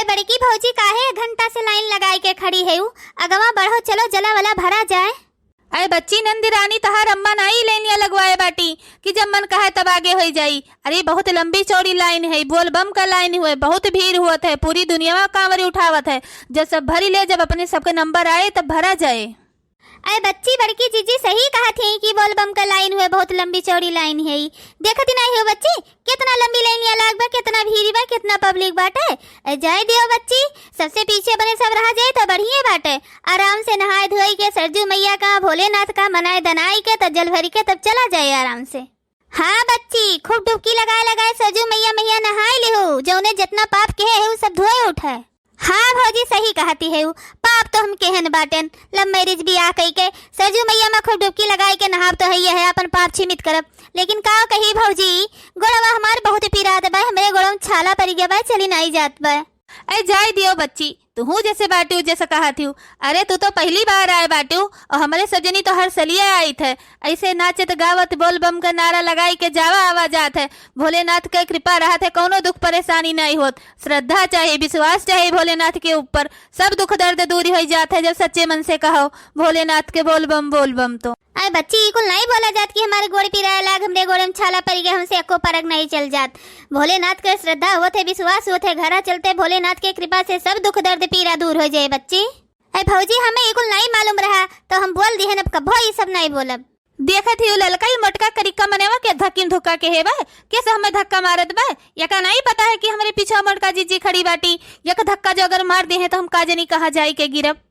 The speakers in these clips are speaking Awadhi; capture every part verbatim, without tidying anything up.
बड़की भौजी, काहे एक घंटा से लाइन लगाई के खड़ी हेउ? अगवा बढ़ो, चलो जला वला भरा जाए। अरे बच्ची, नंद रानी तहार अम्मा नाई लाइनिया लगवाए बाटी कि जब मन कहे तब आगे होई जाई। अरे बहुत लंबी चौड़ी लाइन है, बोल बम का लाइन हुए, बहुत भीड़ हुअत है, पूरी दुनिया कांवरी उठावत है। जब सब भरी ले, जब अपने सबके नंबर आए तब भरा जाए। अरे बच्ची, बड़की जीजी सही कहत ही कि बोल बम का लाइन हुए, बहुत लंबी चौड़ी लाइन है। देखत ही नहीं हो बच्ची, कितना लंबी लाइनिया लाग बा, कितना भीड़ बा, कितना पब्लिक बाटे। अरे जाए दियो बच्ची, सबसे पीछे बने सब रहा जाए तो बढ़िया बाटे। आराम से नहाए धोई के सरजू मैया का, भोलेनाथ का मनाए दनाई के, तब जल भरी के तब चला जाए आराम से। हाँ बच्ची, खूब डुबकी लगाए लगाए सरजू मैया मैया नहाए लिहू, जौने जितना पाप केहे है उ सब धोए उठे। हाँ भौजी, सही कहती है उ, पाप तो हम केहन बाटेन, लव मैरिज बियाह कई के सरजू मैया में खूब डुबकी लगाए के नहाब तो है, है अपन पाप छिमित करब। लेकिन का कही भौजी, गोड़वा हमार बहुत पिरात बा, हमरे गोड़वा में छाला पड़ गया बा, चली नाई जात बा। अरे जाए दियो बच्ची, तुहू जैसे बाटू जैसे कहत हूँ। अरे तू तो पहली बार आए बाटू और हमरे सब जनी तो हर सलिए आइत है। ऐसे नाचत गावत बोल बम का नारा लगाई के जावा आवा जात है। भोलेनाथ के कृपा रहत है, कौनो दुख परेशानी नहीं होत। श्रद्धा चाहे, विश्वास चाहे भोलेनाथ के ऊपर, सब दुख दर्द दूर हो जात है जब सच्चे मन से कहो भोलेनाथ के बोल बम बोल बम। तो अरे बच्ची, ई कुल नहीं बोला जात कि हमारे गोड़ पिराए लाग, हमरे गोड़े में छाला पड़ गया, हमसे एको परक नहीं चल जात। भोलेनाथ के श्रद्धा होत है, विश्वास होत है, घरा चलते भोलेनाथ के कृपा से सब दुख दर्द पीरा दूर हो जाए बच्ची। अरे भौजी, हमें ई कुल नहीं मालूम रहा तो हम बोल दिहन, अब कभो ई सब नहीं बोलब। देखत ही उ ललका ही मोटका करिक्का मनेवा के धकिन धुक्का के हेबा, कैसे हमें धक्का मारत बा? यका नहीं पता है कि हमरे पीछे मोटका जीजी खड़ी बाटी, यक धक्का जो अगर मार दे हैं तो हम का जनी कहाँ जाई के गिरब।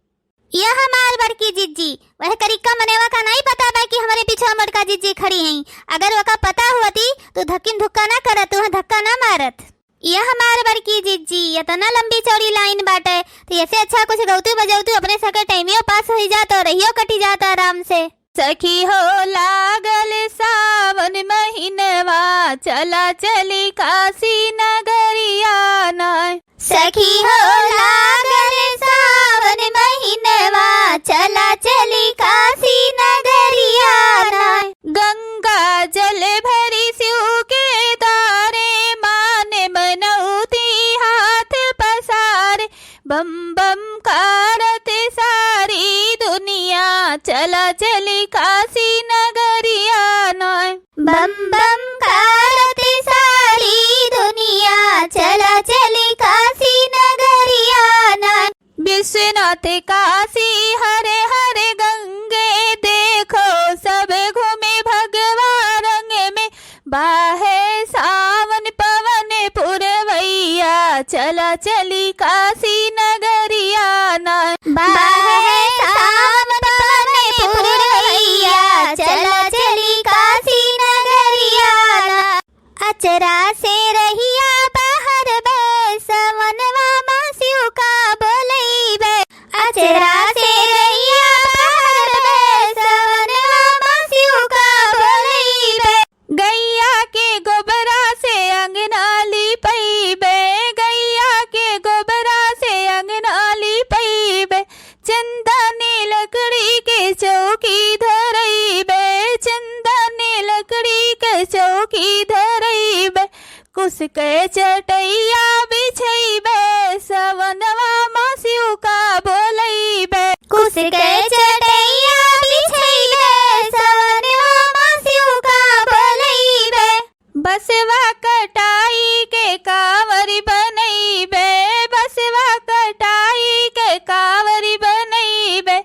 यह हमार बड़की जिज्जी, वह करिक्का मनेवा का नाई पता बा कि हमरे पीछे मोटका जिज्जी खड़ी हैं। अगर वका पता होती, तो धक्किन धुक्का ना करत, वह धक्का ना मारत। यह हमार बड़की जिज्जी, इतना लंबी चौड़ी लाइन बाटे, तो ऐसे अच्छा कुछ गौतू बजौतू, अपने सके टाइमियो पास होई जात और रहियो कटी जात आराम से। सखी हो लागल सावन महीनवा, चला चली काशी नगरिया ना। सखी हो लागल सावन महीनवा, चला चली काशी नगरिया ना। गंगा जल भरी शिव के द्वारे, माने मनौती हाथ पसारे। बम बम कारत सारी दुनिया, चला चली काशी नगरिया ना। बम बम कारत सारी दुनिया, चला चली काशी नगरिया ना। विश्वनाथ काशी हरे हरे गंगे, देखो सब घूमे भगवा रंग में। बाहे सावन पवन पुरवैया, चला चली काशी नगरिया ना। बाहे सावन पवन पुरवैया, चला चली काशी नगरिया ना। अचरा से रहिया बहरबे, सवनवा मा शिव का बोलैबे। अचरा से रहिया बहरबे, सवनवा मा शिव का बोलैबे। गैया के गोबरा से अंगना लिपैबे, गैया के गोबरा से अंगना लिपैबे। चंदन लकड़ी के चौकी धरैबे, चंदन लकड़ी के चौकी धरैबे। कुश के चटैया बिछैबे, सवनवा मा शिव का बोलैबे। कुश के चटैया बिछैबे, सवनवा मा शिव का बोलैबे। बसवा कटाई के कांवर बनैबे, बसवा कटाई के कांवर बनैबे।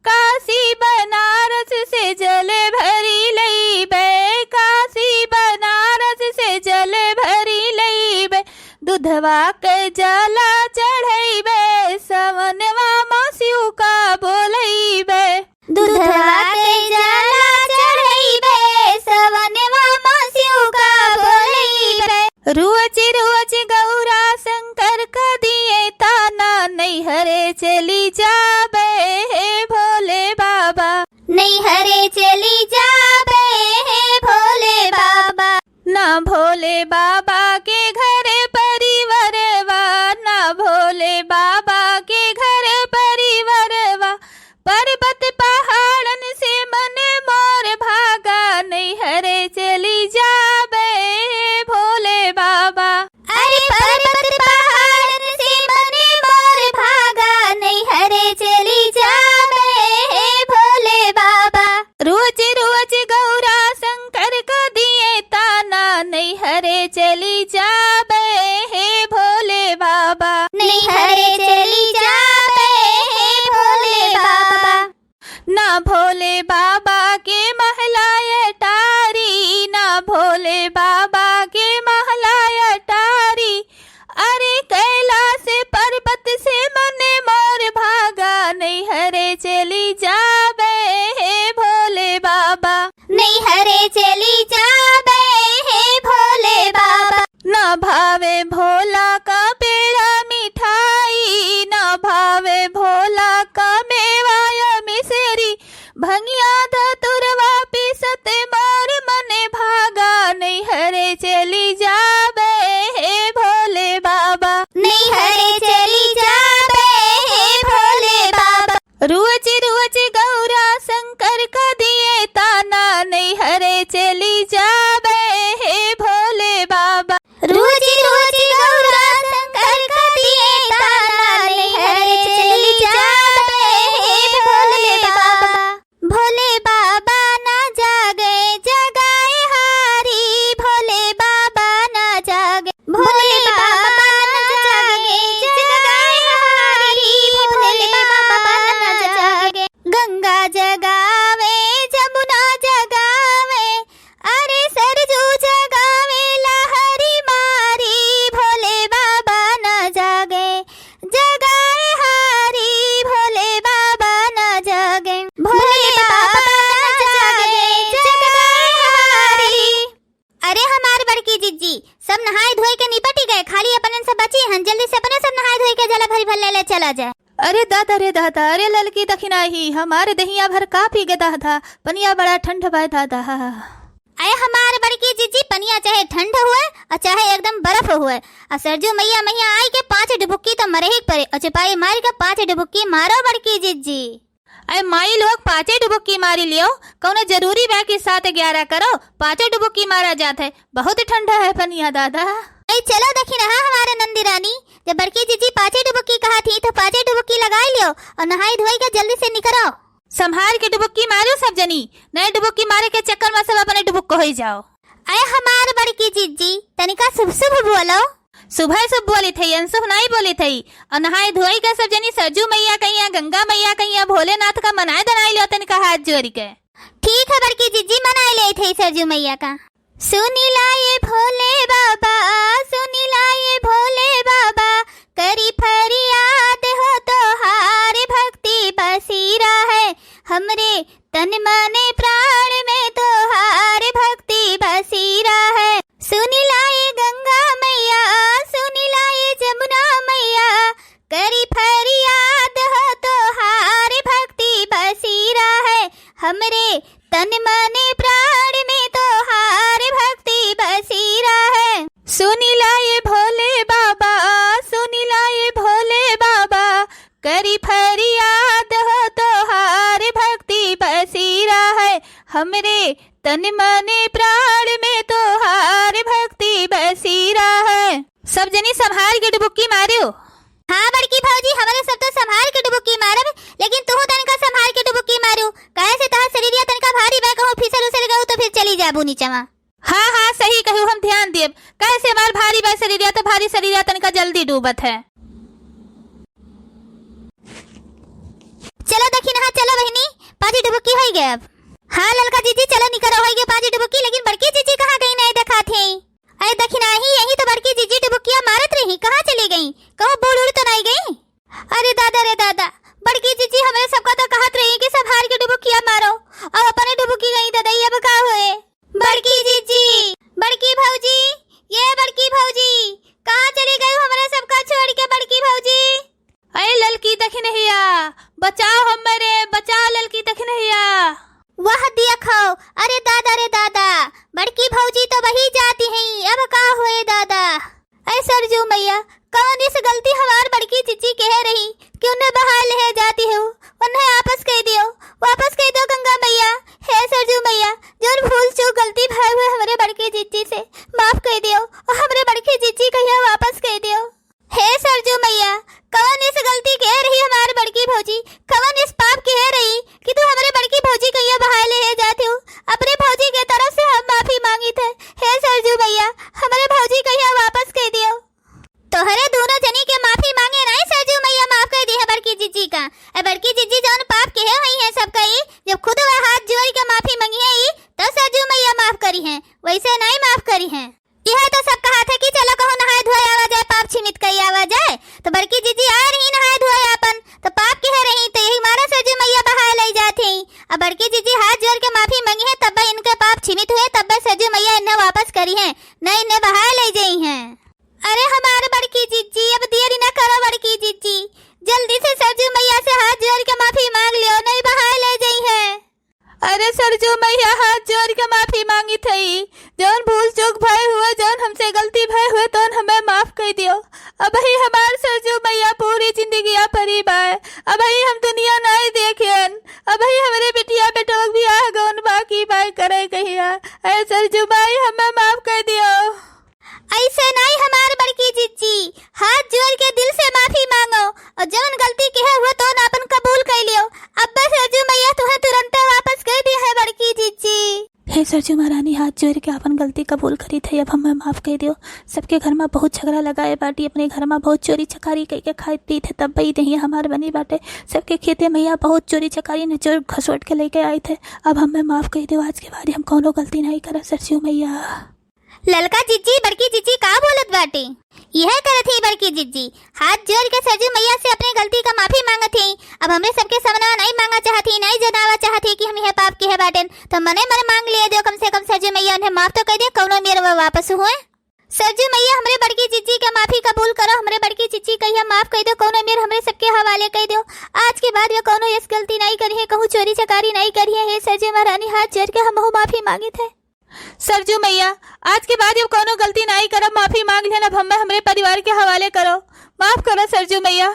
काशी बनारस से जल भरी लैबे, काशी बनारस से जल भरी लैबे। दुधवा के जला चढ़ैबे, सवनवा मा शिव का बोलैबे। दुधवा के जला चढ़ैबे, सवनवा मा शिव का बोलैबे। रोज रोज गौरा शंकर का दिए ताना, नैहरे चली जाबे हे भोले बाबा। नैहरे चली जाबे हे भोले बाबा। ना भोले बाबा के घर परिवरवा, ना भोले बाबा के घर परिवरवा। पर्वत पहाड़न से मन मोर भागा, नैहरे चली जाबे हे भोले बाबा। अरे पर्वत पहाड़न से मन बाबा। नैहरे चली जाबे हे भोले बाबा। ना भोले बाबा के महला अटारी, ना भोले बाबा के महला अटारी। अरे कैलाश पर्वत से मन मोर भागा, नैहरे चली जाबे हे भोले बाबा। नैहरे चली जाबे हे भोले बाबा। ना भावे भोला का पेड़ा मिठाई, ना भावे भोला का मेवा या मिसरी। भंगिया धतुरवा पीसत मोर मन भागा, नैहरे चली जाबे हे भोले बाबा। नैहरे चली जाबे हे भोले बाबा। रोज रोज गौरा शंकर का दिए ताना, नैहरे चली जाबे हे भोले बाबा। रोज रोज गौरा शंकर का दिए ताना, नैहरे चली जाबे हे भोले बाबा। भोले बाबा ना जागे जगाए हारी, भोले बाबा ना जागे, भोले बाबा ना जागे जगाए हारी, भोले बाबा ना जागे। गंगा जगावे, जमुना जगावे, अरे सरजू जगावे लहरी मारी, भोले बाबा ना जागे, जगाए हारी, भोले बाबा ना जागे, भोले बाबा ना जागे, जगाए हारी। अरे हमार बड़की जिज्जी, सब नहाए धोए के निपटी गए, खाली अपनन से बची हन। जल्दी से अपने सब नहाए धोए के जला भरी भर ले ले चला जाए। अरे दादा रे दादा, अरे ललकी दखिनाही, हमारे दहिया भर का पी गे दादा, पनिया बड़ा ठंड बा दादा। अरे हमार बड़की जिज्जी, पनिया चाहे ठंड हुए और चाहे एकदम बर्फ हुए, और सरजू मैया मैया आई के पाँच डुबुक्की तो मरे ही पड़े, और चुपाई मार के पाँच डुबुक्की मारो बड़की जिज्जी। अरे माई लोग, पाँचे डुबुक्की मारी लियो, कौनो जरूरी बा कि सात ग्यारह करो, पाँचों डुबुक्की मारा जात है, बहुत ठंडा है पनिया दादा। अरे चलो दखिनहा हमारे नंदी रानी, जब बड़की जिज्जी पाँचे डुबुक्की कहा थी तो पाँचे डुबुक्की लगाई लियो और नहाई धोई के जल्दी से निकरो। संभाल के डुबुक्की मारो सब जनी, नए डुबुक्की मारे के चक्कर में सब अपने डुबुक्क होई जाओ। अरे हमार बड़की जिज्जी, तनिका शुभ शुभ बोलो। शुभे शुभ बोली थई, अनशुभ नाई बोली थई। और नहाई धोई के सब जनी सरजू मैया कहिया, गंगा मैया कहिया, भोलेनाथ का मनाए दनाई लो तनिका हाथ जोड़ी के। ठीक है बड़की जिज्जी, मनाए ले थई सरजू मैया का। सुनी ला ये भोले बाबा, सुनी ला ये भोले बाबा, करी फरियाद हो तोहार, भक्ति बसी रहे हमरे तन मन प्राण में तोहार, भक्ति बसी रहे। सुनी ला ये गंगा मैया, सुनी ला ये जमुना मैया, करी फरियाद हो तोहार, भक्ति बसी रहे हमरे तन मन प्राण में तोहार, भक्ति बसी रहे। सुनी ला ये भोले बाबा, सुनी ला ये भोले बाबा, करी फरियाद हो तोहार, भक्ति बसी रहे हमरे तन मन प्राण में तोहार, भक्ति बसी रहे। सब जनी संभाल के डुबुक्की मारियो। हाँ बड़की भौजी, हमरे सब तो संभाल के डुबुक्की मारब, लेकिन तुहू तनिका संभाल के डुबुक्की मारू, काहे से तहार शरीरिया तनिका भारी बा, कहूँ फिसल उसल गऊ तो फिर चली जाबू नीचवा। हाँ हाँ सही कहू, हम ध्यान देब, काहे से हमार भारी बा शरीरिया, तो भारी शरीरिया तनिका जल्दी डूबत है। चलो दखिनहा, चलो बहिनी, पाँची डुबुक्की होई गए अब। हाँ ललका जीजी, चलो निकरो, होई गए पाँची डुबुक्की, लेकिन बड़की जीजी कहाँ गई, नहीं देखात है। अरे दखिनही, यही तो बड़की जीजी डुबुक्किया मारत रही, कहाँ चली गई? कहूँ बूड़ उड़ तो नहीं गई? अरे दादा रे दादा, बड़की जीजी हमरे सबका तो कहत रही कि संभाल के डुबुक्किया मारो, अब अपने डुबुक्की गई दादा, अब का होए? बड़की जीजी, बड़की भौजी, ये बड़की भौजी, कहाँ चली गई हमरे सबका छोड़ के बड़की भौजी? अरे ललकी दखिनहिया, बचाओ हमरे, बचाओ ललकी दखिनहिया। वाह दिया खाओ, अरे दादा रे दादा, बड़की भौजी तो वही जाती हैं, अब का होए दादा? अरे सरजू मैया, कौन इस गलती हमार बड़की जीजी के है रही कि उन्हें बहाय ले जाती हो, उन्हें वापस कह दियो, वापस कह दियो गंगा मैया। हे सरजू मैया, जोन भूल चूक गलती भय हुए हमरे बड़की जीजी से, माफ कह दियो और हमरे बड़की जीजी कहिया वापस कह दियो। हे सरजू मैया, कवन इस गलती के रही हमार बड़की भौजी, कवन इस पाप के रही कि तू हमरे बड़की भौजी कहिया बहाय ले जात हो? अपने भौजी के तरफ से हम माफी मांगित है। हे सरजू मैया, हमरे भौजी कहिया वापस कह दियो। तोहरे दोनों जनी के परी बाय। अबही हम दुनिया नाई देखेन, अबही हमरे बिटिया बेटवा के बियाह गौन बाकी बाय करे कहिया। ऐ सरजू माई, हमें माफ कर दियो। ऐसे नाई हमार बड़की जिज्जी, हाथ जोड़ के दिल से माफी मांगो और जौन गलती किहे हुआ तौन आपन कबूल कर लियो। अब्बे सरजू मैया तुहे तुरंते वापस कर दिहे बड़की जिज्जी। हे सरजू महारानी, हाथ जोड़ के आपन गलती कबूल करीत है, अब हमें माफ कर दियो। सबके घर मा बहुत झगड़ा लगाए बाटी, अपने घर मा बहुत चोरी चकारी कई के खाइत पीत है, तब बई दहिया हमार बनी बाटे। सबके खेते मैया बहुत चोरी चकारी नचोर घसोट के लेके आइत है, अब हमें माफ कर दियो। आज के बाद हम कौनो गलती नाई करब सरजू मैया। ललका जिज्जी, बड़की जिज्जी का बोलत बाटे? यह करत ही बड़की जिज्जी, हाथ जोड़ के सरजू मैया से अपने गलती का माफी मांगत ही। अब हमरे सबके समनवा नाई मांगा चाहत ही, नाई जनावा चाहत ही कि हम यह पाप किहे बाटेन, तो मने मन मांग लिए दो, कम से कम सरजू मैया उन्हें माफ तो कर दे, कौनो मेर वो वापस हुए। सरजू मैया, हमरे बड़की जिज्जी के माफी कबूल करो, हमरे बड़की जिज्जी कहिया माफ कर दो, कौनो मेर हमरे सबके हवाले कर दो। आज के बाद वे कौनो यस गलती नाई करिहे, कहूँ चोरी चकारी नाई करिहे। हे सरजू महारानी, हाथ जोड़ के हमहू माफी मांगित है। सरजू मैया, आज के बाद अब कौनो गलती नाई करब, माफी मांग लेन, अब हमें हमरे परिवार के हवाले करो, माफ करो सरजू मैया।